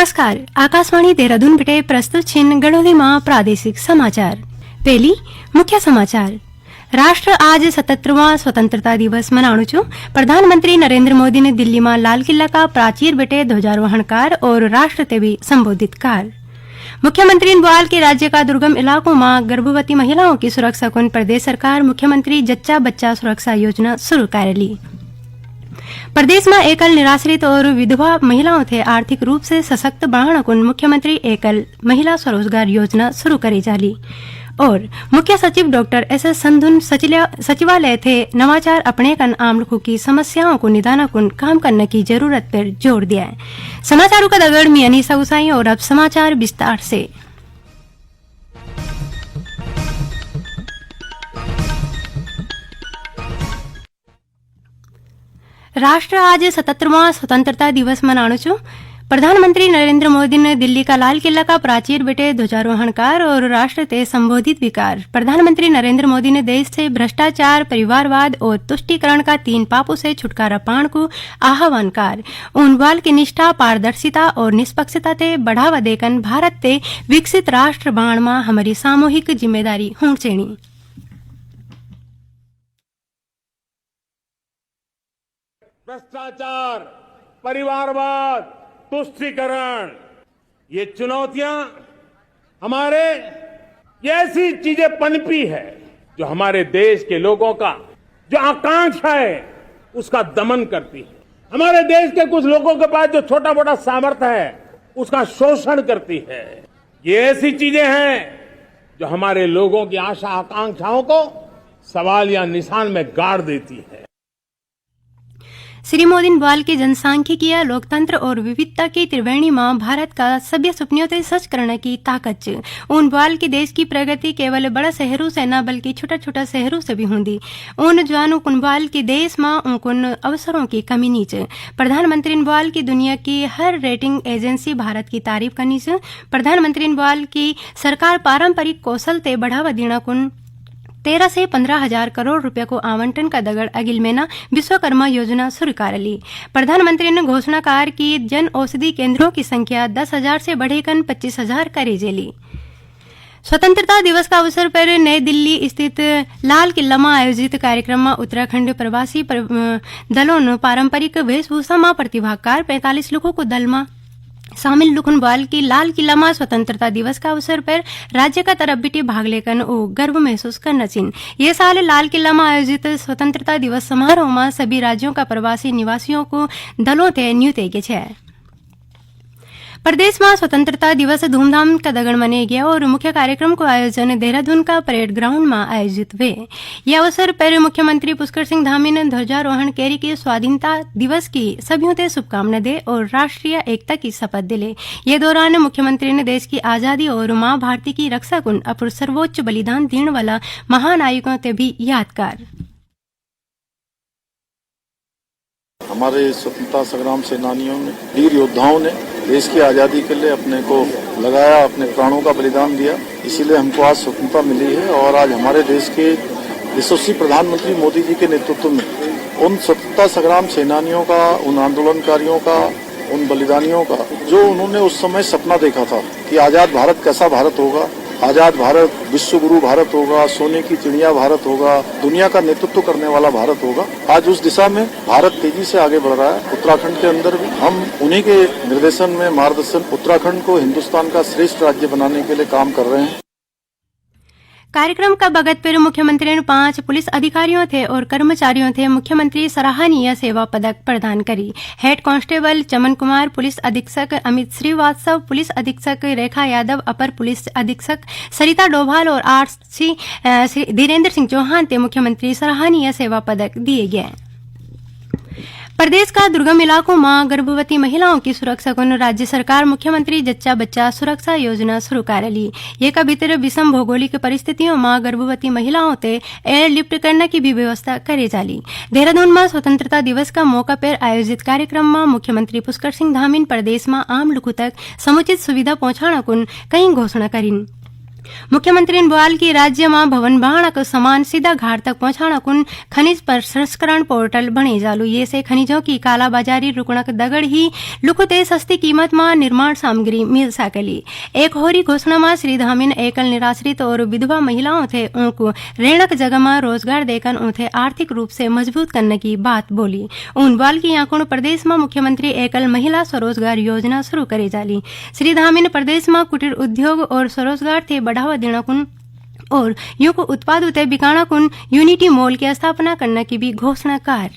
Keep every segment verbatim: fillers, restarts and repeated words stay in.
नमस्कार, आकाशवाणी देहरादून बिटे प्रस्तुत छिन गढ़ोली मां प्रादेशिक समाचार। पहली मुख्य समाचार। राष्ट्र आज सतहत्तरवां स्वतंत्रता दिवस मनाणु छु। प्रधानमंत्री नरेंद्र मोदी ने दिल्ली मां लाल किला का प्राचीर बिटे ध्वजारोहण कार और राष्ट्र ते भी संबोधित कार। मुख्यमंत्री ने बुआल के राज्य का दुर्गम इलाकों मां गर्भवती महिलाओं की सुरक्षा कुन प्रदेश सरकार मुख्यमंत्री जच्चा बच्चा सुरक्षा योजना शुरू कर ली। प्रदेश में एकल निराश्रित और विधवा महिलाओं थे आर्थिक रूप से सशक्त बनाना कुन मुख्यमंत्री एकल महिला स्वरोजगार योजना शुरू करे जाली। और मुख्य सचिव डॉक्टर एस एस संधुन सचिल्या-, सचिवालय थे नवाचार अपने कन आम लोगों की समस्याओं को निदान कुन काम करने की जरूरत पर जोर दिया है। समाचारों का दगड़ मियानी सगुसाई और अब समाचार विस्तार से। राष्ट्र आज सतहत्तरवां स्वतंत्रता दिवस मनाणु छु। प्रधानमंत्री नरेंद्र मोदी ने दिल्ली का लाल किला का प्राचीर बिटे ध्वजारोहण कार और राष्ट्र ते संबोधित भी कार। प्रधानमंत्री नरेंद्र मोदी ने देश से भ्रष्टाचार, परिवारवाद और तुष्टीकरण का तीन पापों से छुटकारा पाण को आह्वान कार। उन बुआल की निष्ठा, पारदर्शिता और निष्पक्षता ते बढ़ावा देकन भारत ते विकसित राष्ट्र बाण मा हमारी सामूहिक जिम्मेदारी होण चेणी। भ्रष्टाचार, परिवारवाद, तुष्टीकरण, ये चुनौतियां हमारे, ये ऐसी चीजें पनपी है जो हमारे देश के लोगों का जो आकांक्षा है, उसका दमन करती है। हमारे देश के कुछ लोगों के पास जो छोटा मोटा सामर्थ्य है, उसका शोषण करती है। ये ऐसी चीजें हैं जो हमारे लोगों की आशा आकांक्षाओं को सवाल या निशान में गाड़ देती है। श्री मोदी ने बुआल की जनसांख्यिकीय, लोकतंत्र और विविधता की त्रिवेणी मां भारत का सभी सपनियों ते सच करने की ताकत च। उन बुआल की देश की प्रगति केवल बड़ा शहरों से ना बल्कि छोटा छोटा शहरों से भी होंदी। उन जुआनु कुन बुआल की देश मां उनकुन अवसरों की कमी नी च। प्रधानमंत्री ने बुआल की दुनिया की हर रेटिंग एजेंसी भारत की तारीफ करनी च। प्रधानमंत्री ने बुआल की सरकार पारंपरिक कौशल ते बढ़ावा देना कुन तेरह से पन्द्रह हजार करोड़ रुपया को आवंटन का दगड़ अगिल महीना विश्वकर्मा योजना शुरू कर ली। प्रधानमंत्री ने घोषणा कार की जन औषधि केंद्रों की संख्या दस हजार से बढ़ेकन पच्चीस हजार करे जेली। स्वतंत्रता दिवस का अवसर पर नई दिल्ली स्थित लाल किला में आयोजित कार्यक्रम में उत्तराखंड प्रवासी पर, अ, दलों ने पारंपरिक वेशभूषा में प्रतिभाग कार पैंतालीस लोगों को दल में शामिल लुखुन बुआल की लाल किला में स्वतंत्रता दिवस का अवसर पर राज्य का तरफ बिटी भाग लेकन ओ गर्व महसूस करना चिन। ये साल लाल किला में आयोजित स्वतंत्रता दिवस समारोह में सभी राज्यों का प्रवासी निवासियों को दलों ते न्यू तेगे छे। प्रदेश में स्वतंत्रता दिवस धूमधाम का दगड़ मने गया और मुख्य कार्यक्रम को आयोजन देहरादून का परेड ग्राउंड में आयोजित हुए। यह अवसर पर मुख्यमंत्री पुष्कर सिंह धामी ने ध्वजारोहण केरी के स्वाधीनता दिवस की सभ्यों ते शुभकामना दे और राष्ट्रीय एकता की शपथ दिले। ये दौरान मुख्यमंत्री ने देश की आजादी और माँ भारती की रक्षा कुन अपुर सर्वोच्च बलिदान देने वाला महानायकों ते भी यादगार। हमारे स्वतंत्रता संग्राम सेनानियों ने, वीर योद्धाओं ने देश की आजादी के लिए अपने को लगाया, अपने प्राणों का बलिदान दिया, इसीलिए हमको आज स्वतंत्रता मिली है। और आज हमारे देश के यशस्वी प्रधानमंत्री मोदी जी के नेतृत्व में उन स्वतंत्रता संग्राम सेनानियों का, उन आंदोलनकारियों का, उन बलिदानियों का, जो उन्होंने उस समय सपना देखा था कि आजाद भारत कैसा भारत होगा, आजाद भारत विश्व गुरु भारत होगा, सोने की चिड़िया भारत होगा, दुनिया का नेतृत्व करने वाला भारत होगा। आज उस दिशा में भारत तेजी से आगे बढ़ रहा है। उत्तराखंड के अंदर भी हम उन्हीं के निर्देशन में, मार्गदर्शन, उत्तराखंड को हिंदुस्तान का श्रेष्ठ राज्य बनाने के लिए काम कर रहे हैं। कार्यक्रम का बगत पर मुख्यमंत्री ने पांच पुलिस अधिकारियों थे और कर्मचारियों थे मुख्यमंत्री सराहनीय सेवा पदक प्रदान करी। हेड कांस्टेबल चमन कुमार, पुलिस अधीक्षक अमित श्रीवास्तव, पुलिस अधीक्षक रेखा यादव, अपर पुलिस अधीक्षक सरिता डोभाल और आरसी, अ, श्री धीरेंद्र सिंह चौहान ते मुख्यमंत्री सराहनीय सेवा पदक दिए गए। प्रदेश का दुर्गम इलाकों में गर्भवती महिलाओं की सुरक्षा को राज्य सरकार मुख्यमंत्री जच्चा बच्चा सुरक्षा योजना शुरू कर ली। ये का भीतर विषम भौगोलिक परिस्थितियों में गर्भवती महिलाओं ते एयरलिफ्ट करने की भी व्यवस्था करे जाली। देहरादून में स्वतंत्रता दिवस का मौका पर आयोजित कार्यक्रम में मुख्यमंत्री पुष्कर सिंह धामी ने प्रदेश में आम लोगों तक समुचित सुविधा पहुंचाना कुन कई घोषणा करीन। मुख्यमंत्री ने बोल कि राज्य मा भवन बहाणक सामान सीधा घाट तक पहुंचाणा कुन खनिज प्रसंस्करण पोर्टल बणे जालू। ये से खनिजों की कालाबाजारी रुकणक दगड़ ही लुकुते सस्ती कीमत मा निर्माण सामग्री मिल सकली। एक होरी घोषणा मा श्री धामिन एकल निराश्रित और विधवा महिलाओं थे ऊंकु रेणक जगह मा रोजगार देकन उन्हें आर्थिक रूप से मजबूत करने की बात बोली। उन बोल कि याकुण प्रदेश मा मुख्यमंत्री एकल महिला स्वरोजगार योजना शुरू करे जाली। श्री धामिन प्रदेश मा कुटीर उद्योग और स्वरोजगार थे बढ़ावा देना कुन और युंकु उत्पाद उते बिकाणा कुन यूनिटी मॉल की स्थापना करने की भी घोषणा कर।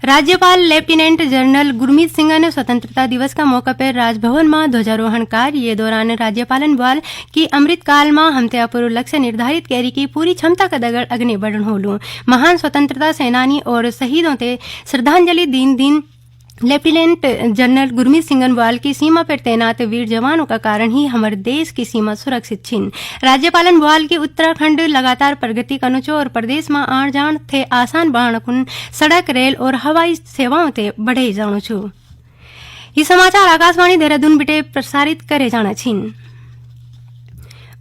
राज्यपाल लेफ्टिनेंट जनरल गुरमीत सिंह ने स्वतंत्रता दिवस का मौका पर राजभवन में ध्वजारोहण कर। ये दौरान राज्यपालन बोल कि अमृत काल में हमते अपुरु लक्ष्य निर्धारित कैरी की पूरी क्षमता का दगड़ अग्नि बढ़न होलू। महान स्वतंत्रता सेनानी और शहीदों ते श्रद्धांजलि दीन दीन लेफ्टिनेंट जनरल गुरमीत सिंह ने बोल कि सीमा पर तैनात वीर जवानों का कारण ही हमारे देश की सीमा सुरक्षित छिन। राज्यपालन बोल कि उत्तराखंड लगातार प्रगति कनु छो और प्रदेश में आण जाण थे आसान बनाणा कुन सड़क, रेल और हवाई सेवाओं ते बढ़े जाणु छो। ये समाचार आकाशवाणी देहरादून बिटे प्रसारित करे जाणा छिन।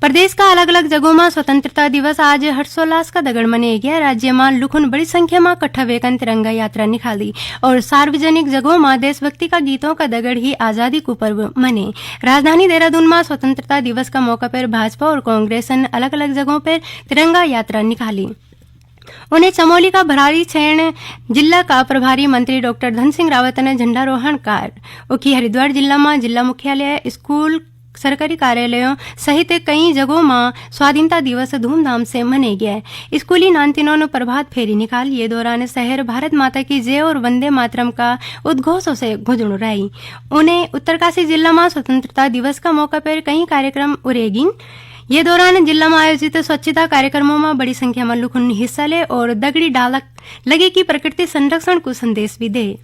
प्रदेश का अलग-अलग जगहों में स्वतंत्रता दिवस आज हर्षोल्लास का दगड़ मने गया। राज्य में लुखुन बड़ी संख्या में इकट्ठा वेकन तिरंगा यात्रा निकाली और सार्वजनिक जगहों में देशभक्ति का गीतों का दगड़ ही आजादी को पर्व मने। राजधानी देहरादून में स्वतंत्रता दिवस का मौका पर भाजपा और कांग्रेस ने अलग-अलग जगहों पर तिरंगा यात्रा निकाली। उन्हें चमोली का भरारी छेण जिला का प्रभारी मंत्री डॉक्टर धन सिंह रावत ने झंडारोहण कर। उखी हरिद्वार जिला में जिला मुख्यालय, स्कूल, सरकारी कार्यालयों सहित कई जगहों में स्वाधीनता दिवस धूमधाम से मने गया। स्कूली नानतिनों ने प्रभात फेरी निकाल। ये दौरान शहर भारत माता की जय और वंदे मातरम का उद्घोषों से गुंजणु रही। उन्हें उत्तरकाशी जिला में स्वतंत्रता दिवस का मौका पर कई कार्यक्रम उरेगिन। ये दौरान जिला में आयोजित स्वच्छता कार्यक्रमों में बड़ी संख्या में लुखुन हिस्सा ले और दगड़ी डालक लगे कि प्रकृति संरक्षण को संदेश भी दे।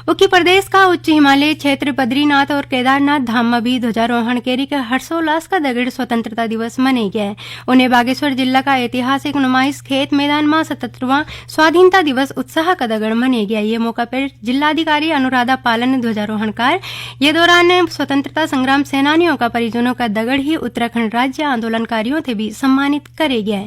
उकी प्रदेश का उच्च हिमालय क्षेत्र बद्रीनाथ और केदारनाथ धाम में भी ध्वजारोहण केरी के हर्षोल्लास का दगड़ स्वतंत्रता दिवस मने गया। उन्हें बागेश्वर जिला का ऐतिहासिक नुमाइश खेत मैदान में सतहत्तरवां स्वाधीनता दिवस उत्साह का दगड़ मने गया। ये मौका पर जिलाधिकारी अनुराधा पालन ने ध्वजारोहण कर। ये दौरान स्वतंत्रता संग्राम सेनानियों का परिजनों का दगड़ ही उत्तराखंड राज्य आंदोलनकारियों थे भी सम्मानित करे गया।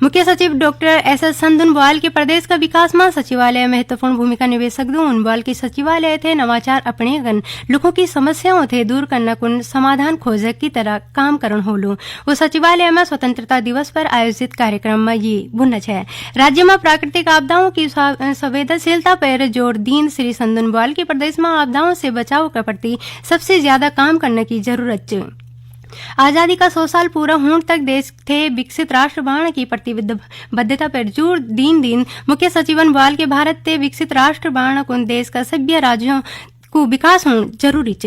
मुख्य सचिव डॉक्टर एस एस संधुन बोल के प्रदेश का विकास में सचिवालय महत्वपूर्ण भूमिका निवेश सकदू। उन बोल के सचिवालय थे नवाचार अपने गन लोगों की समस्याओं थे दूर करना कुन समाधान खोजक की तरह काम करण होलू। वो सचिवालय में स्वतंत्रता दिवस पर आयोजित कार्यक्रम में ये बुनच है। राज्य में प्राकृतिक आपदाओं की स्वा-, संवेदनशीलता पर जोर दीन श्री संधुन बोल के प्रदेश में आपदाओं से बचाव के प्रति सबसे ज्यादा काम करने की जरूरत च। आजादी का सौ साल पूरा होण तक देश थे विकसित राष्ट्र बणण की प्रतिबद्धता पर जोर दीन दीन मुख्य सचिवन बोल के भारत ते विकसित राष्ट्र बणण कुन देश का सभ्य राज्यों को विकास होण जरूरी च।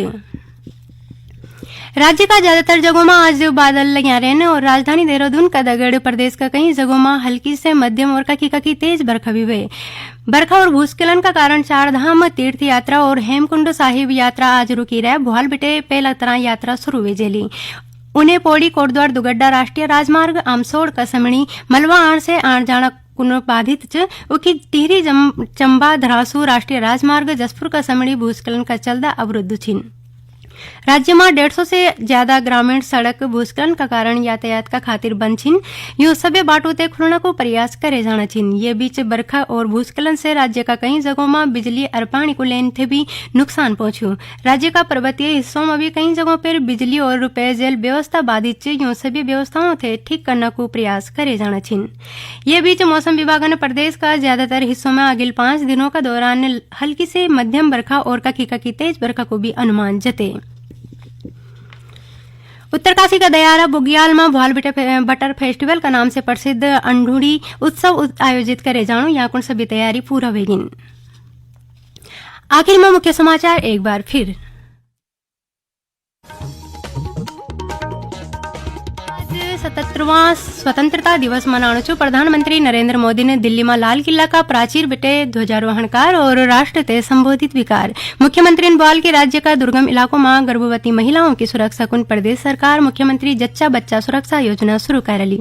राज्य का ज्यादातर जगहों में आज बादल लग्या रहने और राजधानी देहरादून का दगड़ प्रदेश का कई जगहों में हल्की से मध्यम और कखी कखी तेज बरखा भी हुई। बरखा और भूस्खलन का कारण चार धाम तीर्थ यात्रा और हेमकुंड साहिब यात्रा आज रुकी रहे। भोपाल बिटे पहला तरह यात्रा शुरू हुई जेली। उन्हें पौड़ी कोटद्वार दुगड्डा राष्ट्रीय राजमार्ग आमसोड़ का समणी मलवा आण से आण जाणा कुनो बाधित च। उखी टिहरी जम-, चंबा धरासू राष्ट्रीय राजमार्ग जसपुर का समणी भूस्खलन का चलदा अवरुद्ध छिन। राज्य में डेढ़ सौ से ज्यादा ग्रामीण सड़क भूस्खलन का कारण यातायात का खातिर बंद छिन। यो सभ्य बाटो ते खुलना को प्रयास करे जाना छिन। ये बीच बरखा और भूस्खलन से राज्य का कई जगहों में बिजली और पानी को लेन थे भी नुकसान पहुंचू। राज्य का पर्वतीय हिस्सों में भी कई जगहों पर बिजली और पेयजल व्यवस्था बाधित च। यूं सभी व्यवस्थाओं थे ठीक करना को प्रयास करे जाना छिन। ये बीच मौसम विभाग ने प्रदेश का ज्यादातर हिस्सों में अगिल पाँच दिनों का दौरान हल्की से मध्यम बरखा और कखी कखी तेज बरखा को भी अनुमान जते। उत्तरकाशी का दयारा बुग्याल में भोल बटर फे-, बटर फेस्टिवल का नाम से प्रसिद्ध अंडूड़ी उत्सव उत-, आयोजित करे जाणो, यहाँ कुण सभी तैयारी पूरा वेगिन। आखिर में मुख्य समाचार एक बार फिर। आज सतहत्तरवां स्वतंत्रता दिवस मनाणो छु। प्रधानमंत्री नरेंद्र मोदी ने दिल्ली में लाल किला का प्राचीर बिटे ध्वजारोहण कर और राष्ट्र ते संबोधित भी कर। मुख्यमंत्री ने बोल के राज्य का दुर्गम इलाकों में गर्भवती महिलाओं की सुरक्षा कुन प्रदेश सरकार मुख्यमंत्री जच्चा बच्चा सुरक्षा योजना शुरू कर ली।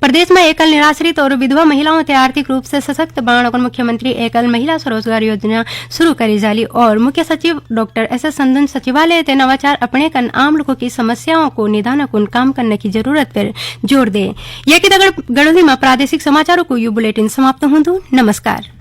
प्रदेश में एकल निराश्रित और विधवा महिलाओं ते आर्थिक रूप से सशक्त बनाने को मुख्यमंत्री एकल महिला स्वरोजगार योजना शुरू करी जाली और मुख्य सचिव डॉक्टर एस एस संधू सचिवालय ते नवाचार अपने कन आम लोगों की समस्याओं को निदान कुन काम करने की जरूरत पर जोर दे। ये की दगड़ गढ़ोली में प्रादेशिक समाचारों को यू बुलेटिन समाप्त होंदु। नमस्कार।